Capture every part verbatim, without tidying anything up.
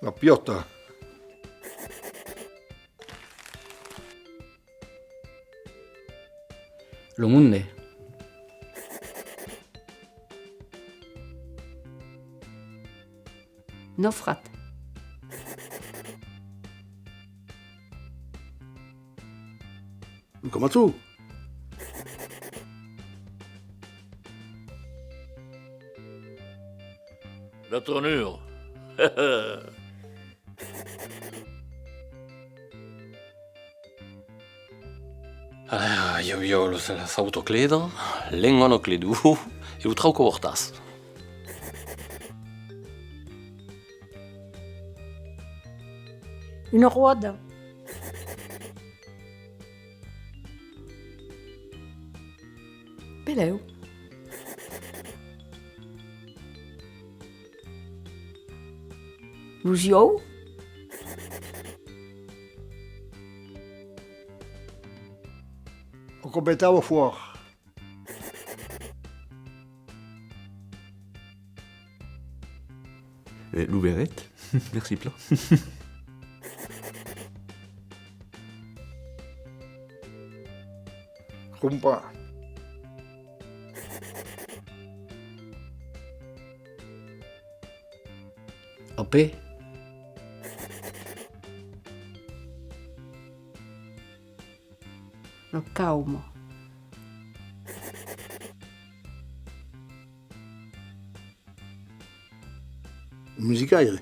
La piòta. Lo monde. Naufrat. Coma tu. La tornure. Alara, i aviá lo, la sautocleda, l'enganacledor e lo traucabortàs. Una ròda. Pelèu. Los uòus. Aquò petava fòrt. Eh, lo beret, merci plan. Crompar. A pè. La cauma. Musicaire.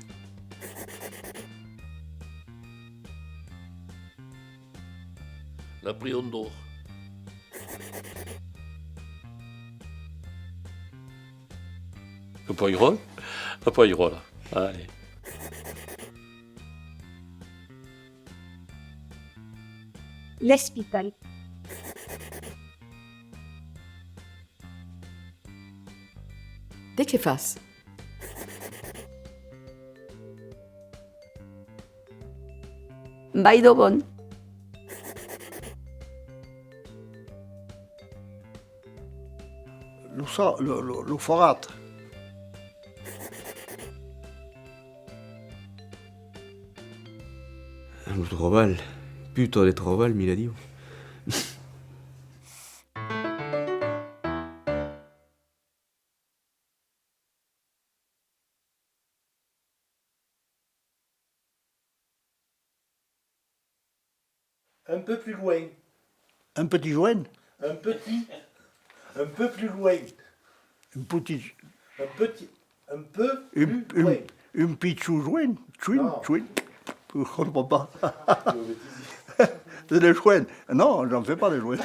La priondor. Lo poiròl? La poiròla. Allez. L'espital. De qué fas? Vai davant. Lo sa-, lo, lo, lo forat. Lo trabalh, puta de trabalh, miladiu. Un peu plus loin. Un petit joint. Un petit, un peu plus loin. Un petit. Un petit, un peu plus loin. Un, un, un pichon joint, joint, joint. Je comprends pas. C'est le joint. Non, j'en fais pas de joint.